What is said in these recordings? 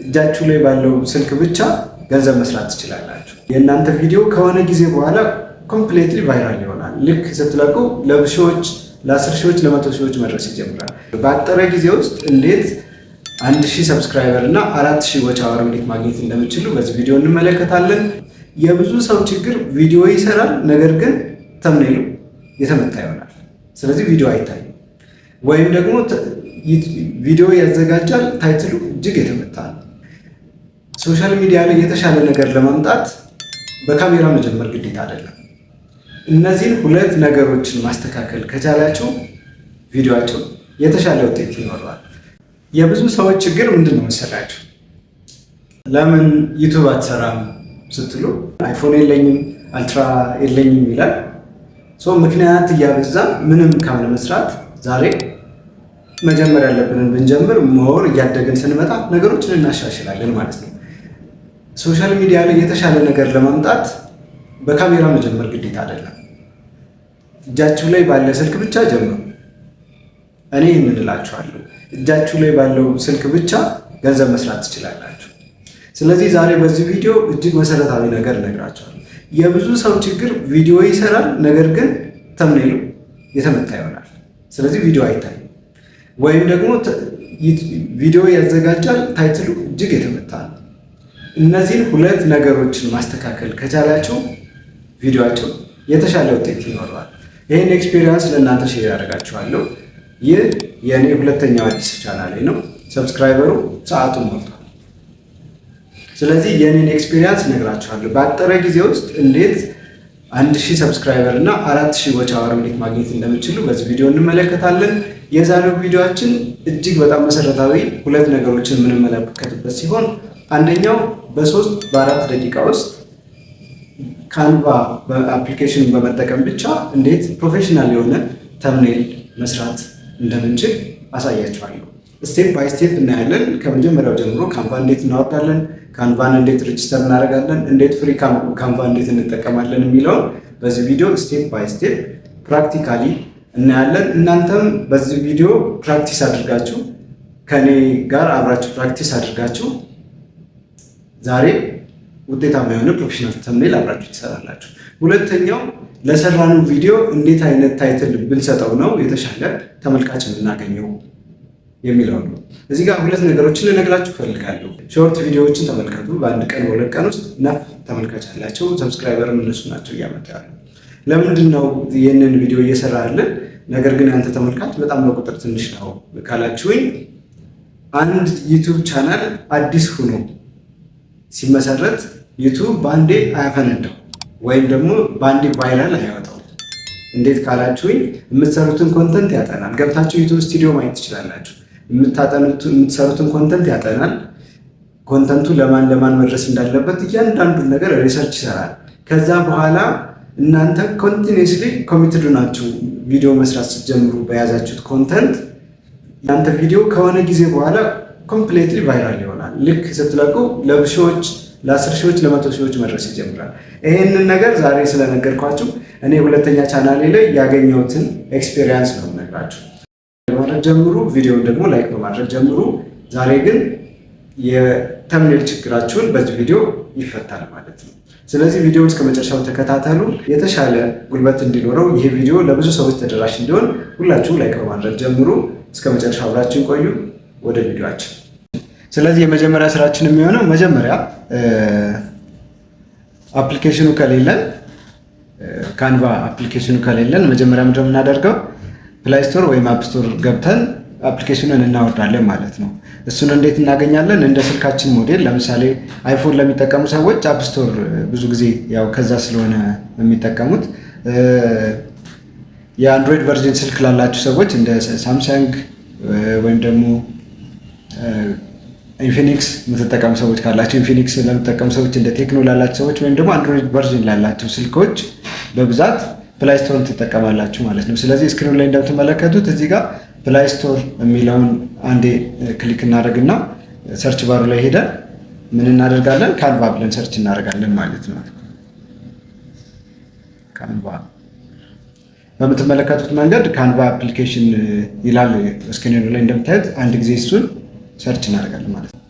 እጃችሁ ላይ ባለው ስልክ ብቻ ገንዘብ መስራት ትችላላችሁ። የእናንተ ቪዲዮ ከሆነ ጊዜ በኋላ completely viral ይሆናል። ልክ ስትለቁ ለሺዎች፣ ለ10 ሺዎች፣ ለ100 ሺዎች መድረስ ይጀምራል። በአጠረ ጊዜ ውስጥ እንዴት 1000 subscriber እና 4000 watch hour እንዴት ማግኘት እንደምትችሉ በዚህ ቪዲዮ እንመለከታለን። የብዙ ሰው ችግር ቪዲዮ ይሰራል፣ ነገር ግን thumbnail ኡ የተመታ ይሆናል። ስለዚህ ቪዲዮ አይታይም። ወይም ደግሞ ቪዲዮ ያዘጋጃል፣ title ኡ እጅግ የተመታ ነው። Social media ላይ የተሻለ ነገር ለማምጣት በካሜራ መጀመር ግዴታ አይደለም። እነዚህን ሁለት ነገሮችን ማስተካከል ከቻላችሁ ቪዲዮአችሁ የተሻለ ውጤት ይኖረዋል። የብዙ ሰዎች ችግር ምንድን ነው መሰላችሁ? ለምን YouTube አትሰራም ስትሉ iPhone የለኝም፣ Ultra የለኝም ይላል። ምክንያት እያበዛ ምንም ካለመስራት ዛሬ መጀመር ያለብንን ብንጀምር more እያደግን ስንመጣ ነገሮችን እናሻሽላለን ማለት ነው። Social media ላይ የተሻለ ነገር ለማምጣት በካሜራ መጀመር ግዴታ አይደለም። እጃችሁ ላይ ባለ ስልክ ብቻ ጀምሩ። እኔ ይህንን እላችኋለሁ። እጃችሁ ላይ ባለው ስልክ ብቻ ገንዘብ መስራት ትችላላችሁ። ስለዚህ ዛሬ በዚህ ቪዲዮ እጅግ መሰረታዊ ነገር እነግራችኋለሁ። የብዙ ሰው ችግር ቪዲዮ ይሰራል፣ ነገር ግን thumbnail ኡ የተመታ ይሆናል። ስለዚህ ቪዲዮ አይታይም። ወይም ደግሞ ቪዲዮ ያዘጋጃል፣ title ኡ እጅግ የተመታ ነው። እነዚህን ሁለት ነገሮችን ማስተካከል ከቻላችሁ ቪዲዮአችሁ የተሻለ ውጤት ይኖረዋል። ይህን experience ለእናንተ share ያደርጋችኋለሁ። ይህ የእኔ ሁለተኛው አዲስ ቻናሌ ነው። Subscriber ኡ ሰዓቱን ሞልቷል። ስለዚህ የእኔን experience እነግራችኋለሁ። በአጠረ ጊዜ ውስጥ እንዴት 1000 subscriber እና 4000 watch hour እንዴት ማግኘት እንደምትችሉ በዚህ ቪዲዮ እንመለከታለን። የዛሬው ቪዲዮአችን እጅግ በጣም መሰረታዊ ሁለት ነገሮችን የምንመለከትበት ሲሆን፣ አንደኛው በ3 በ4 ደቂቃ ውስጥ Canva application በመጠቀም ብቻ እንዴት professional የሆነ thumbnail መስራት እንደምንችል አሳያችኋለሁ። Step by step እናያለን። ከመጀመሪያው ጀምሮ Canva እንዴት እናወርዳለን፣ Canva ን እንዴት register እናደርጋለን፣ እንዴት free Canva እንዴት እንጠቀማለን የሚለውን በዚህ ቪዲዮ step by step practically እናያለን። እናንተም በዚህ ቪዲዮ practice አድርጋችሁ፣ ከኔ ጋር አብራችሁ practice አድርጋችሁ ዛሬ ውጤታማ የሆነ professional thumbnail አብራችሁ ትሰራላችሁ። ሁለተኛው ለሰራነው ቪዲዮ እንዴት አይነት title ብንሰጠው ነው የተሻለ ተመልካች የምናገኘው የሚለው ነው። እዚህ ጋር ሁለት ነገሮችን ልነግራችሁ እፈልጋለሁ። Short ቪዲዮዎችን ተመልከቱ። በአንድ ቀን በ2 ቀን ውስጥ ነፍ ተመልካች አላቸው። Subscriber ም እነሱ ናቸው እያመጡ ያሉ። ለምንድን ነው ይህንን ቪዲዮ እየሰራልን ነገር ግን ያንተ ተመልካች በጣም በቁጥር ትንሽ ነው ካላችሁኝ፣ አንድ YouTube channel አዲስ ሆኖ ሲመሰረት YouTube በአንዴ አያፈነዳው ወይም ደግሞ በአንዴ viral አያወጣው። እንዴት ካላችሁኝ የምትሰሩትን content ያጠናል። ገብታችሁ YouTube Studio ማየት ትችላላችሁ። የምትሰሩትን content ያጠናል። Content ኡ ለማን ለማን መድረስ እንዳለበት እያንዳንዱን ነገር research ይሰራል። ከዛ በኋላ እናንተ continuously committed ናችሁ፣ ቪዲዮ መስራት ስትጀምሩ በያዛችሁት content እናንተ ቪዲዮ ከሆነ ጊዜ በኋላ completely viral ይሆናል። ልክ ስትለቁ ለሺዎች፣ ለ10 ሺዎች፣ ለ100 ሺዎች መድረስ ይጀምራል። ይሄንን ነገር ዛሬ ስለነገርኳችሁ እኔ ሁለተኛ ቻናሌ ላይ ያገኘሁትን experience ነው የምነግራችሁ። በማድረግ ጀምሩ፣ ቪዲዮውን ደግሞ like በማድረግ ጀምሩ። ዛሬ ግን የ thumbnail ችግራችሁን በዚህ ቪዲዮ ይፈታል ማለት ነው። ስለዚህ ቪዲዮውን እስከ መጨረሻው ተከታተሉ። የተሻለ ጉልበት እንዲኖረው፣ ይህ ቪዲዮ ለብዙ ሰዎች ተደራሽ እንዲሆን ሁላችሁ like በማድረግ ጀምሩ። እስከ መጨረሻው አብራችሁን ቆዩ። ወደ ቪዲዮአችን። ስለዚህ የመጀመሪያ ስራችን የሚሆነው መጀመሪያ application ኑ ከሌለን፣ Canva application ኑ ከሌለን መጀመሪያ ምንድነው የምናደርገው? Play Store ወይም App Store ገብተን application ኑን እናወርዳለን ማለት ነው። እሱን እንዴት እናገኛለን? እንደ ስልካችን ሞዴል፣ ለምሳሌ iPhone ለሚጠቀሙ ሰዎች App Store ብዙ ጊዜ ያው ከዛ ስለሆነ የሚጠቀሙት፣ የ Android version ስልክ ላላችሁ ሰዎች እንደ Samsung ወይም ደግሞ Infinix የምትጠቀሙ ሰዎች ካላችሁ፣ Infinix ለምትጠቀሙ ሰዎች፣ እንደ Tecno ላላቸው ሰዎች ወይም ደግሞ Android version ላላቸው ስልኮች በብዛት Play Store ን ትጠቀማላችሁ ማለት ነው። ስለዚህ screen ኑ ላይ እንደምትመለከቱት እዚህ ጋር Play Store የሚለውን አንዴ click እናደርግና search bar ኡ ላይ ሄደን ምን እናደርጋለን? Canva ብለን search እናደርጋለን ማለት ነው። Canva በምትመለከቱት መንገድ Canva application ይላል screen ኑ ላይ እንደምታዩት። አንድ ጊዜ እሱን search እናደርጋለን ማለት ነው።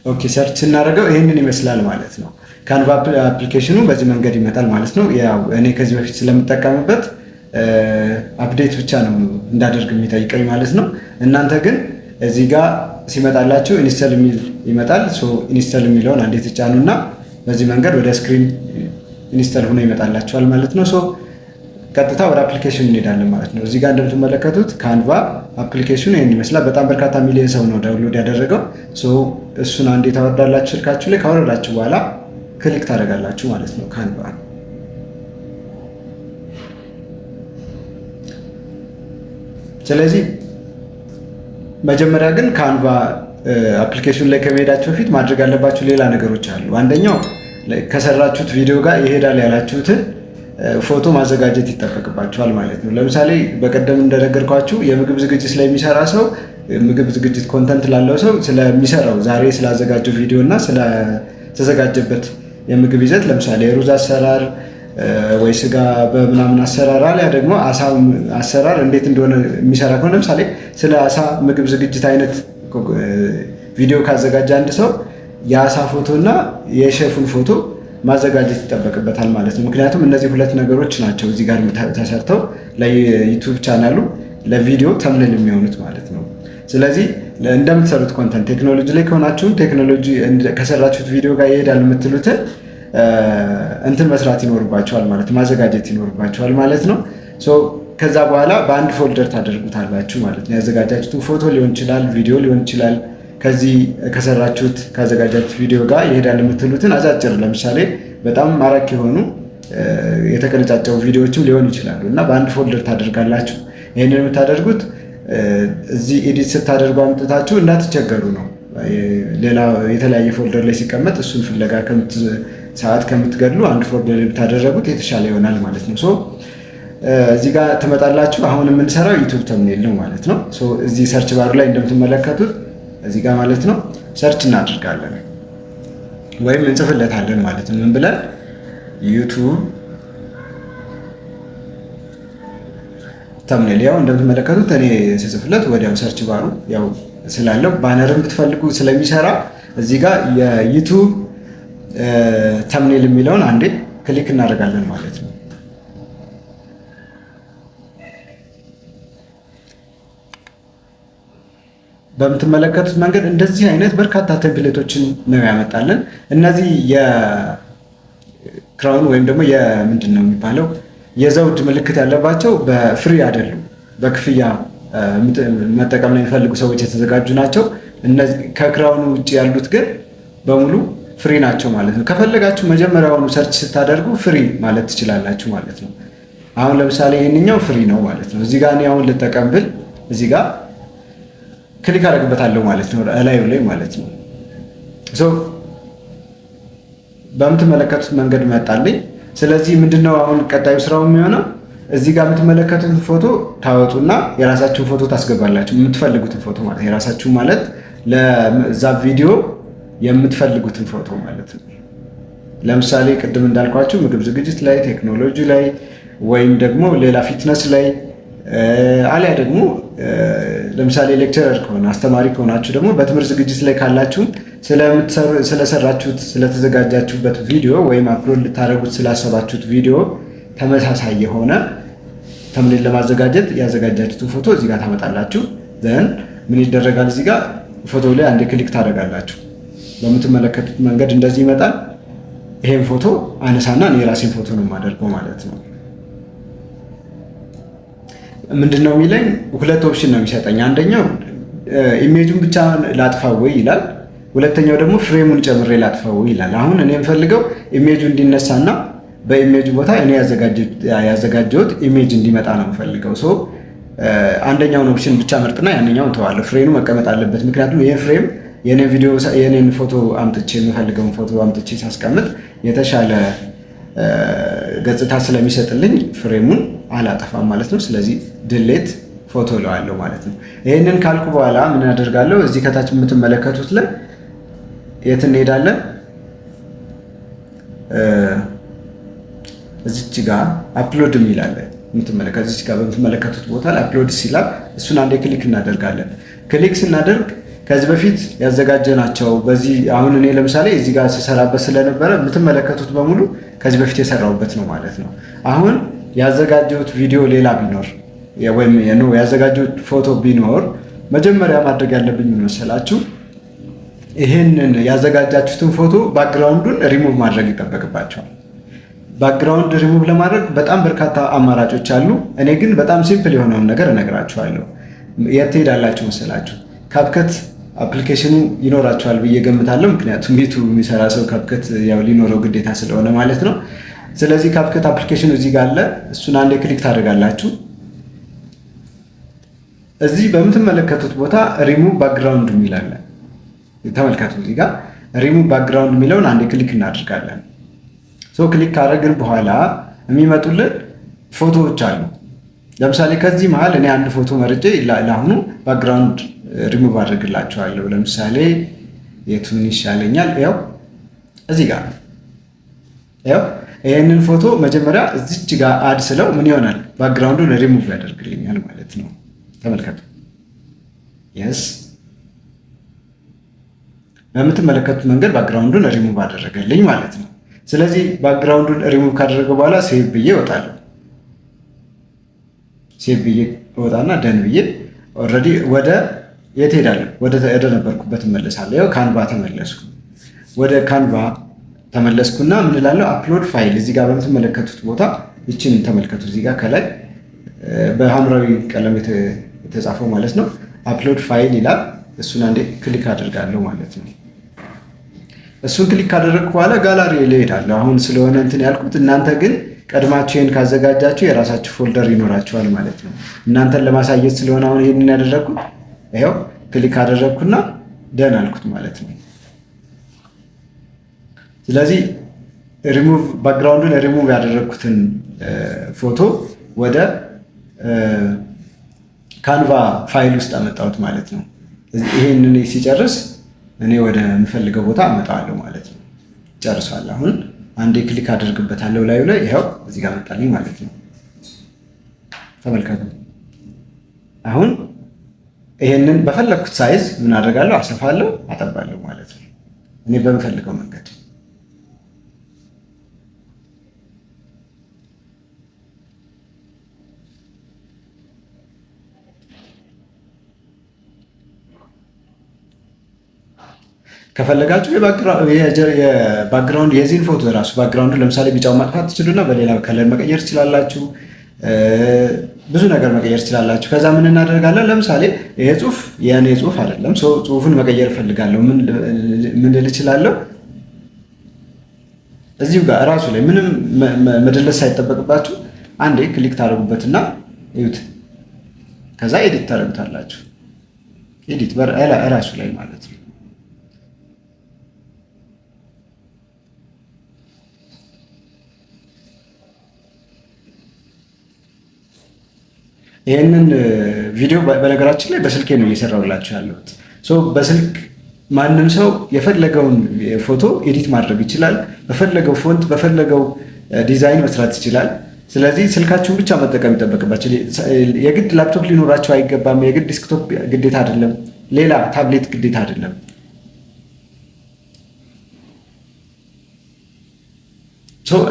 Okay፣ search ስናደርገው ይህንን ይመስላል ማለት ነው። Canva application ኑ በዚህ መንገድ ይመጣል ማለት ነው። ያው እኔ ከዚህ በፊት ስለምጠቀምበት update ብቻ ነው እንዳደርግ የሚጠይቀኝ ማለት ነው። እናንተ ግን እዚህ ጋር ሲመጣላችሁ install የሚል ይመጣል። So install የሚለውን አንዴ ትጫኑና በዚህ መንገድ ወደ screen install ሆኖ ይመጣላችኋል ማለት ነው። So ቀጥታ ወደ application እንሄዳለን ማለት ነው። እዚህ ጋር እንደምትመለከቱት Canva application ኑ ይህን ይመስላል። በጣም በርካታ ሚሊዮን ሰው ነው download ያደረገው። So እሱን አንዴ ታወርዳላችሁ ስልካችሁ ላይ። ካወረዳችሁ በኋላ click ታደርጋላችሁ ማለት ነው Canva። ስለዚህ መጀመሪያ ግን Canva application ላይ ከመሄዳችሁ በፊት ማድረግ ያለባችሁ ሌላ ነገሮች አሉ። አንደኛው ከሰራችሁት ቪዲዮ ጋር ይሄዳል ያላችሁትን ፎቶ ማዘጋጀት ይጠበቅባችኋል ማለት ነው። ለምሳሌ በቀደም እንደነገርኳችሁ የምግብ ዝግጅት ስለሚሰራ ሰው፣ ምግብ ዝግጅት content ላለው ሰው ስለሚሰራው ዛሬ ስላዘጋጀው ቪዲዮ እና ስለተዘጋጀበት የምግብ ይዘት፣ ለምሳሌ የሩዝ አሰራር ወይ ስጋ በምናምን አሰራር አሊያ ደግሞ አሳ አሰራር እንዴት እንደሆነ የሚሰራ ከሆነ፣ ለምሳሌ ስለ አሳ ምግብ ዝግጅት አይነት ቪዲዮ ካዘጋጀ አንድ ሰው የአሳ ፎቶ እና የሼፉን ፎቶ ማዘጋጀት ይጠበቅበታል ማለት ነው። ምክንያቱም እነዚህ ሁለት ነገሮች ናቸው እዚህ ጋር ተሰርተው ለ YouTube channel ኡ ለቪዲዮ thumbnail የሚሆኑት ማለት ነው። ስለዚህ እንደምትሰሩት content ቴክኖሎጂ ላይ ከሆናችሁ ቴክኖሎጂ ከሰራችሁት ቪዲዮ ጋር ይሄዳል የምትሉትን እንትን መስራት ይኖርባችኋል ማለት፣ ማዘጋጀት ይኖርባችኋል ማለት ነው። So ከዛ በኋላ በአንድ folder ታደርጉታላችሁ ማለት ነው። ያዘጋጃችሁትን ፎቶ ሊሆን ይችላል፣ ቪዲዮ ሊሆን ይችላል። ከዚህ ከሰራችሁት ካዘጋጃችሁት ቪዲዮ ጋር ይሄዳል የምትሉትን አጫጭር፣ ለምሳሌ በጣም ማራኪ የሆኑ የተቀነጫጨቡ ቪዲዮዎችም ሊሆኑ ይችላሉ እና በአንድ folder ታደርጋላችሁ። ይህንን የምታደርጉት እዚህ edit ስታደርጉ አምጥታችሁ እንዳትቸገሩ ነው። ሌላ የተለያየ folder ላይ ሲቀመጥ እሱን ፍለጋ ሰዓት ከምትገድሉ አንድ folder ላይ ብታደረጉት የተሻለ ይሆናል ማለት ነው። So እዚህ ጋር ትመጣላችሁ። አሁን የምንሰራው YouTube thumbnail ነው ማለት ነው። So እዚህ search bar ኡ ላይ እንደምትመለከቱት እዚህ ጋር ማለት ነው search እናደርጋለን ወይም እንጽፍለታለን ማለት ነው። ምን ብለን? YouTube Thumbnail። ያው እንደምትመለከቱት እኔ ስጽፍለት ወዲያው search bar ኡ ያው ስላለው banner ም ብትፈልጉ ስለሚሰራ እዚህ ጋር የ YouTube thumbnail የሚለውን አንዴ click እናደርጋለን ማለት ነው። በምትመለከቱት መንገድ እንደዚህ አይነት በርካታ template ኦችን ነው ያመጣልን። እነዚህ የ crown ወይም ደግሞ የምንድን ነው የሚባለው የዘውድ ምልክት ያለባቸው በ free አይደሉም፣ በክፍያ መጠቀም ላይ የሚፈልጉ ሰዎች የተዘጋጁ ናቸው። ከ crown ኑ ውጭ ያሉት ግን በሙሉ free ናቸው ማለት ነው። ከፈለጋችሁ መጀመሪያውኑ search ስታደርጉ free ማለት ትችላላችሁ ማለት ነው። አሁን ለምሳሌ ይህንኛው free ነው ማለት ነው። እዚህ ጋር እኔ አሁን ልጠቀም ብል እዚህ ጋር click አደርግበታለሁ ማለት ነው፣ እላዩ ላይ ማለት ነው። So በምትመለከቱት መንገድ መጣልኝ። ስለዚህ ምንድነው አሁን ቀጣዩ ስራው የሚሆነው? እዚህ ጋር የምትመለከቱትን ፎቶ ታወጡና የራሳችሁን ፎቶ ታስገባላችሁ። የምትፈልጉትን ፎቶ ማለት፣ የራሳችሁ ማለት ለዛ ቪዲዮ የምትፈልጉትን ፎቶ ማለት ነው። ለምሳሌ ቅድም እንዳልኳችሁ ምግብ ዝግጅት ላይ፣ ቴክኖሎጂ ላይ ወይም ደግሞ ሌላ fitness ላይ አሊያ ደግሞ ለምሳሌ lecturer ከሆነ፣ አስተማሪ ከሆናችሁ ደግሞ በትምህርት ዝግጅት ላይ ካላችሁ ስለሰራችሁት ስለተዘጋጃችሁበት ቪዲዮ ወይም upload ልታደርጉት ስላሰባችሁት ቪዲዮ ተመሳሳይ የሆነ thumbnail ለማዘጋጀት ያዘጋጃችሁትን ፎቶ እዚህ ጋር ታመጣላችሁ። Then ምን ይደረጋል? እዚህ ጋር ፎቶ ላይ አንዴ click ታደርጋላችሁ። በምትመለከቱት መንገድ እንደዚህ ይመጣል። ይሄን ፎቶ አነሳና እኔ የራሴን ፎቶ ነው የማደርገው ማለት ነው። ምንድን ነው የሚለኝ? ሁለት option ነው የሚሰጠኝ። አንደኛው image ኡን ብቻ ላጥፋው ወይ ይላል። ሁለተኛው ደግሞ frame ኡን ጨምሬ ላጥፋው ወይ ይላል። አሁን እኔ የምፈልገው image ኡ እንዲነሳና በ image ኡ ቦታ እኔ ያዘጋጀሁት image እንዲመጣ ነው የምፈልገው። So አንደኛውን option ብቻ መርጥና ያንኛውን ተዋለሁ። Frame ኡ መቀመጥ አለበት። ምክንያቱም ይህ frame የኔን ቪዲዮ የኔን ፎቶ አምጥቼ፣ የምፈልገውን ፎቶ አምጥቼ ሳስቀምጥ የተሻለ ገጽታ ስለሚሰጥልኝ frame ኡን አላጠፋም ማለት ነው። ስለዚህ delete photo እለዋለሁ ማለት ነው። ይህንን ካልኩ በኋላ ምን አደርጋለሁ? እዚህ ከታች የምትመለከቱት ላይ የት እንሄዳለን? እዚች ጋር upload የሚል አለ። የምትመለከቱት እዚች ጋር በምትመለከቱት ቦታ ላይ upload ሲላል እሱን አንዴ click እናደርጋለን። Click ስናደርግ ከዚህ ከዚህ በፊት ያዘጋጀናቸው በዚህ አሁን እኔ ለምሳሌ እዚህ ጋር ስሰራበት ስለነበረ የምትመለከቱት በሙሉ ከዚህ በፊት የሰራሁበት ነው ማለት ነው። አሁን ያዘጋጀሁት ቪዲዮ ሌላ ቢኖር ወይም ያዘጋጀሁት ፎቶ ቢኖር መጀመሪያ ማድረግ ያለብኝ ምን መሰላችሁ? ይሄንን ያዘጋጃችሁትን ፎቶ ባክግራውንዱን ሪሙቭ ማድረግ ይጠበቅባቸዋል። ባክግራውንድ ሪሙቭ ለማድረግ በጣም በርካታ አማራጮች አሉ። እኔ ግን በጣም simple የሆነውን ነገር እነግራችኋለሁ። የት ትሄዳላችሁ መሰላችሁ? CapCut application ኑ ይኖራችኋል ብዬ ገምታለሁ። ምክንያቱም YouTube የሚሰራ ሰው CapCut ያው ሊኖረው ግዴታ ስለሆነ ማለት ነው። ስለዚህ CapCut application ኑ እዚህ ጋር አለ። እሱን አንዴ click ታደርጋላችሁ። እዚህ በምትመለከቱት ቦታ ሪሙቭ ባክግራውንድ የሚል አለ። ተመልከቱ፣ እዚህ ጋር ሪሙቭ ባክግራውንድ የሚለውን አንዴ click እናደርጋለን። So click ካደረግን በኋላ የሚመጡልን ፎቶዎች አሉ። ለምሳሌ ከዚህ መሀል እኔ አንድ ፎቶ መርጬ ለአሁኑ ባክግራውንድ ሪሙቭ አድርግላቸዋለሁ። ለምሳሌ የቱን ይሻለኛል? ያው እዚህ ጋር ያው ይህንን ፎቶ መጀመሪያ እዚች ጋር add ስለው ምን ይሆናል? ባክግራውንዱን ሪሙቭ ያደርግልኛል ማለት ነው። ተመልከቱ። Yes፣ በምትመለከቱት መንገድ ባክግራውንዱን ሪሙቭ አደረገልኝ ማለት ነው። ስለዚህ ባክግራውንዱን ሪሙቭ ካደረገ በኋላ save ብዬ እወጣለሁ። Save ብዬ እወጣና done ብዬ already ወደ የት ሄዳለሁ? ወደ ነበርኩበት እመለሳለሁ። ያው Canva ተመለስኩ። ወደ Canva ተመለስኩና ምን እላለሁ? Upload file እዚህ ጋር በምትመለከቱት ቦታ ይችን ተመልከቱ። እዚህ ጋር ከላይ በሐምራዊ ቀለም የተጻፈው ማለት ነው። Upload file ይላል። እሱን አንዴ click አደርጋለሁ ማለት ነው። እሱን click ካደረግኩ በኋላ ጋላሪ ላይ እሄዳለሁ። አሁን ስለሆነ እንትን ያልኩት፣ እናንተ ግን ቀድማችሁ ይህን ካዘጋጃችሁ የራሳችሁ folder ይኖራችኋል ማለት ነው። እናንተን ለማሳየት ስለሆነ አሁን ይህንን ያደረግኩት ይኸው click አደረግኩና done አልኩት ማለት ነው። ስለዚህ ሪሙቭ ባክግራውንዱን ሪሙቭ ያደረግኩትን ፎቶ ወደ Canva ፋይል ውስጥ አመጣሁት ማለት ነው። ይሄንን ሲጨርስ እኔ ወደ የምፈልገው ቦታ አመጣዋለሁ ማለት ነው። ጨርሷል። አሁን አንዴ click አደርግበታለሁ ላዩ ላይ፣ ይኸው እዚህ ጋር መጣልኝ ማለት ነው። ተመልከቱ። አሁን ይሄንን በፈለግኩት size ምን አደርጋለሁ? አሰፋለሁ፣ አጠባለሁ ማለት ነው። እኔ በምፈልገው መንገድ። ከፈለጋችሁ የ background የዚህን ፎቶ ራሱ background ኡ ለምሳሌ ቢጫው ማጥፋት ትችሉና በሌላ color መቀየር ትችላላችሁ። ብዙ ነገር መቀየር ትችላላችሁ። ከዛ ምን እናደርጋለን? ለምሳሌ ይሄ ጽሁፍ የእኔ ጽሁፍ አይደለም፣ ጽሁፉን መቀየር እፈልጋለሁ። ምን ልል እችላለሁ? እዚሁ ጋር እራሱ ላይ ምንም መደለስ ሳይጠበቅባችሁ አንዴ click ታደርጉበትና እዩት። ከዛ edit ታደርጉታላችሁ። Edit እራሱ ላይ ማለት ነው። ይህንን ቪዲዮ በነገራችን ላይ በስልኬ ነው እየሰራሁላችሁ ያለሁት። በስልክ ማንም ሰው የፈለገውን ፎቶ edit ማድረግ ይችላል። በፈለገው font፣ በፈለገው ዲዛይን መስራት ይችላል። ስለዚህ ስልካችሁን ብቻ መጠቀም ይጠበቅባችሁ። የግድ ላፕቶፕ ሊኖራችሁ አይገባም። የግድ desktop ግዴታ አይደለም። ሌላ ታብሌት ግዴታ አይደለም።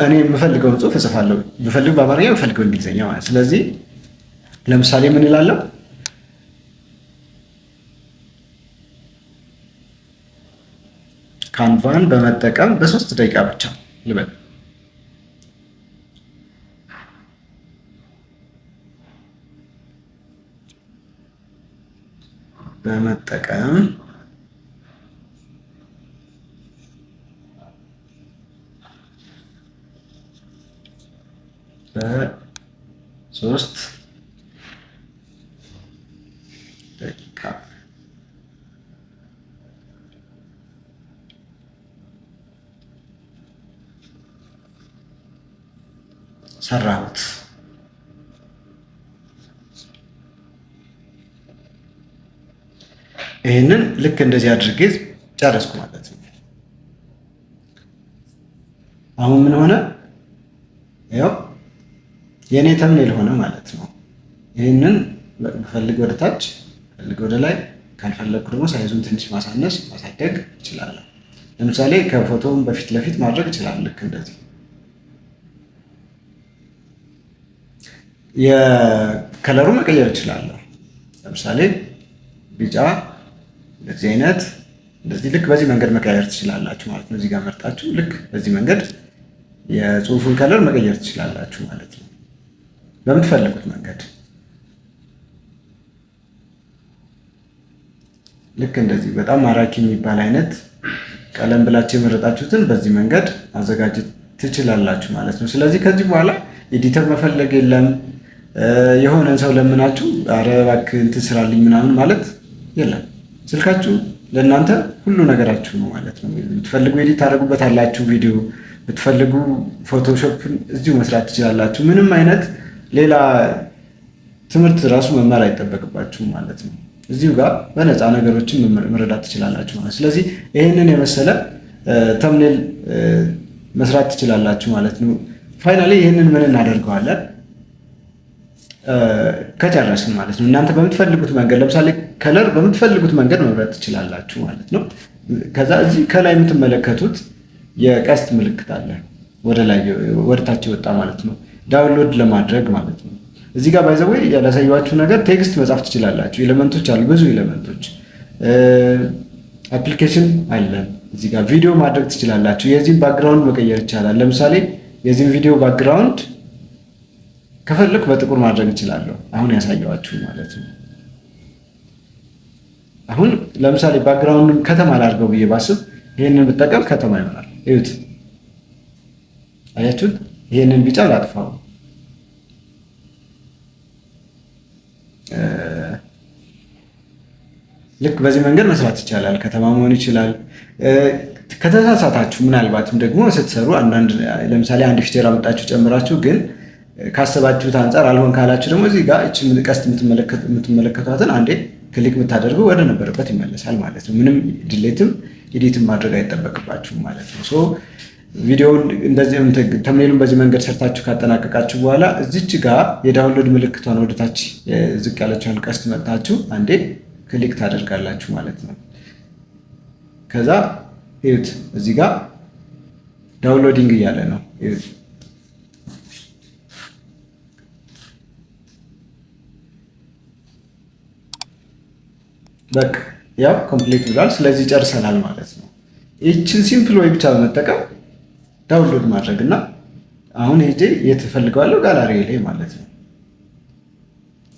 እኔ የምፈልገውን ጽሁፍ እጽፋለሁ። ብፈልግ በአማርኛ፣ ብፈልገው እንግሊዝኛ ማለት። ስለዚህ ለምሳሌ ምን እላለሁ? Canva ን በመጠቀም በ3 ደቂቃ ብቻ ልበል። በመጠቀም በ3 ደቂቃ ሰራሁት። ይህንን ልክ እንደዚህ አድርጌ ጨረስኩ ማለት ነው። አሁን ምን ሆነ? ያው የእኔ thumbnail ሆነ ማለት ነው። ይህንን ብፈልግ ወደ ታች፣ ብፈልግ ወደ ላይ ካልፈለግኩ ደግሞ size ኡን ትንሽ ማሳነስ ማሳደግ እችላለሁ። ለምሳሌ ከፎቶውን በፊት ለፊት ማድረግ እችላለሁ። ልክ እንደዚህ የ color ኡ መቀየር እችላለሁ። ለምሳሌ ቢጫ፣ እንደዚህ አይነት እንደዚህ ልክ በዚህ መንገድ መቀየር ትችላላችሁ ማለት ነው። እዚህ ጋር መርጣችሁ ልክ በዚህ መንገድ የጽሁፉን color መቀየር ትችላላችሁ ማለት ነው፣ በምትፈልጉት መንገድ። ልክ እንደዚህ በጣም ማራኪ የሚባል አይነት ቀለም ብላችሁ የመረጣችሁትን በዚህ መንገድ ማዘጋጀት ትችላላችሁ ማለት ነው። ስለዚህ ከዚህ በኋላ editor መፈለግ የለም። የሆነን ሰው ለምናችሁ ኧረ እባክህ እንትን ስራልኝ ምናምን ማለት የለም። ስልካችሁ ለእናንተ ሁሉ ነገራችሁ ነው ማለት ነው። ብትፈልጉ edit ታደርጉበታላችሁ ቪዲዮ፣ ብትፈልጉ Photoshop ን እዚሁ መስራት ትችላላችሁ። ምንም አይነት ሌላ ትምህርት ራሱ መማር አይጠበቅባችሁም ማለት ነው። እዚሁ ጋር በነፃ ነገሮችን መረዳት ትችላላችሁ ማለት ነው። ስለዚህ ይህንን የመሰለ thumbnail መስራት ትችላላችሁ ማለት ነው። Finally ይህንን ምን እናደርገዋለን ከጨረስን ማለት ነው። እናንተ በምትፈልጉት መንገድ ለምሳሌ color በምትፈልጉት መንገድ መምረጥ ትችላላችሁ ማለት ነው። ከዛ እዚህ ከላይ የምትመለከቱት የቀስት ምልክት አለ፣ ወደ ላይ ወደ ታች የወጣ ማለት ነው፣ download ለማድረግ ማለት ነው። እዚህ ጋር by the way ያላሳየኋችሁ ነገር text መጻፍ ትችላላችሁ። Element ኦች አሉ፣ ብዙ element ኦች፣ application አለ። እዚህ ጋር ቪዲዮ ማድረግ ትችላላችሁ። የዚህን background መቀየር ይቻላል። ለምሳሌ የዚህን ቪዲዮ background ከፈለኩ በጥቁር ማድረግ እችላለሁ። አሁን ያሳየኋችሁ ማለት ነው። አሁን ለምሳሌ background ኡን ከተማ ላድርገው ብዬ ባስብ ይሄንን ብጠቀም ከተማ ይሆናል። እዩት፣ አያችሁት? ይሄንን ቢጫ ላጥፋው። ልክ በዚህ መንገድ መስራት ይቻላል። ከተማ መሆን ይችላል። ከተሳሳታችሁ ምናልባትም ደግሞ ስትሰሩ አንዳንድ ለምሳሌ አንድ feature አመጣችሁ ጨምራችሁ ግን ካሰባችሁት አንጻር አልሆን ካላችሁ ደግሞ እዚህ ጋር እቺ ቀስት የምትመለከቷትን አንዴ click የምታደርጉ ወደ ነበረበት ይመለሳል ማለት ነው። ምንም delete ም edit ም ማድረግ አይጠበቅባችሁም ማለት ነው። So ቪዲዮውን እንደዚህ thumbnail ኡን በዚህ መንገድ ሰርታችሁ ካጠናቀቃችሁ በኋላ እዚች ጋር የ download ምልክቷን ወደታች ዝቅ ያለችውን ቀስት መጥታችሁ አንዴ click ታደርጋላችሁ ማለት ነው። ከዛ እዩት እዚህ ጋር downloading እያለ ነው። እዩት፣ በቃ ያው complete ብሏል። ስለዚህ ጨርሰናል ማለት ነው። ይህችን simple way ብቻ በመጠቀም download ማድረግ እና አሁን ሄጄ የት እፈልገዋለሁ? ጋላሪ ላይ ማለት ነው።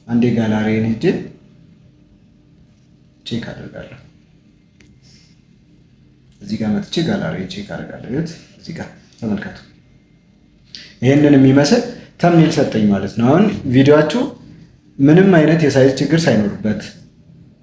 አንዴ ጋላሪን ሄጄ check አደርጋለሁ። እዚህ ጋር መጥቼ gallery check አደርጋለሁ። ይኸውት እዚህ ጋር ተመልከቱ። ይህንን የሚመስል thumbnail ሰጠኝ ማለት ነው። አሁን ቪዲዮአችሁ ምንም አይነት የ size ችግር ሳይኖርበት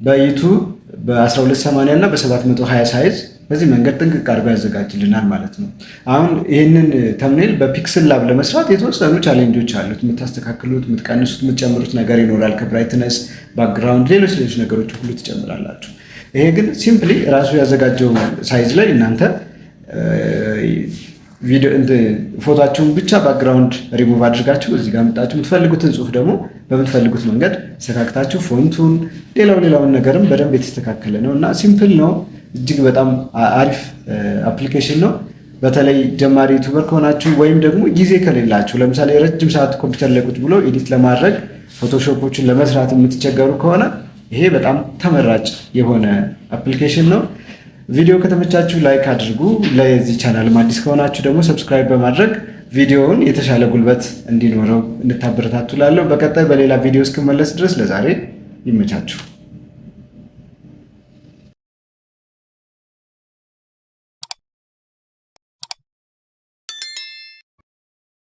በ YouTube በ1280 እና በ720 size በዚህ መንገድ ጥንቅቅ አድርጎ ያዘጋጅልናል ማለት ነው። አሁን ይህንን thumbnail በ PixelLab ለመስራት የተወሰኑ challenge ኦች አሉት። የምታስተካክሉት፣ የምትቀንሱት፣ የምትጨምሩት ነገር ይኖራል። ከ brightness፣ background፣ ሌሎች ሌሎች ነገሮች ሁሉ ትጨምራላችሁ። ይሄ ግን simply ራሱ ያዘጋጀው size ላይ እናንተ ፎቶአችሁን ብቻ ባክግራውንድ ሪሙቭ አድርጋችሁ እዚህ ጋር መጣችሁ የምትፈልጉትን ጽሁፍ ደግሞ በምትፈልጉት መንገድ ተስተካክታችሁ font ኡን ሌላውን ነገርም በደንብ የተስተካከለ ነው እና simple ነው። እጅግ በጣም አሪፍ application ነው። በተለይ ጀማሪ YouTuber ከሆናችሁ ወይም ደግሞ ጊዜ ከሌላችሁ ለምሳሌ ረጅም ሰዓት ኮምፒውተር ላይ ቁጭ ብሎ edit ለማድረግ Photoshop ኦችን ለመስራት የምትቸገሩ ከሆነ ይሄ በጣም ተመራጭ የሆነ application ነው። ቪዲዮ ከተመቻችሁ like አድርጉ። ለዚህ ቻናልም አዲስ ከሆናችሁ ደግሞ subscribe በማድረግ ቪዲዮውን የተሻለ ጉልበት እንዲኖረው እንድታበረታቱ እላለሁ። በቀጣይ በሌላ ቪዲዮ እስክመለስ ድረስ ለዛሬ ይመቻችሁ።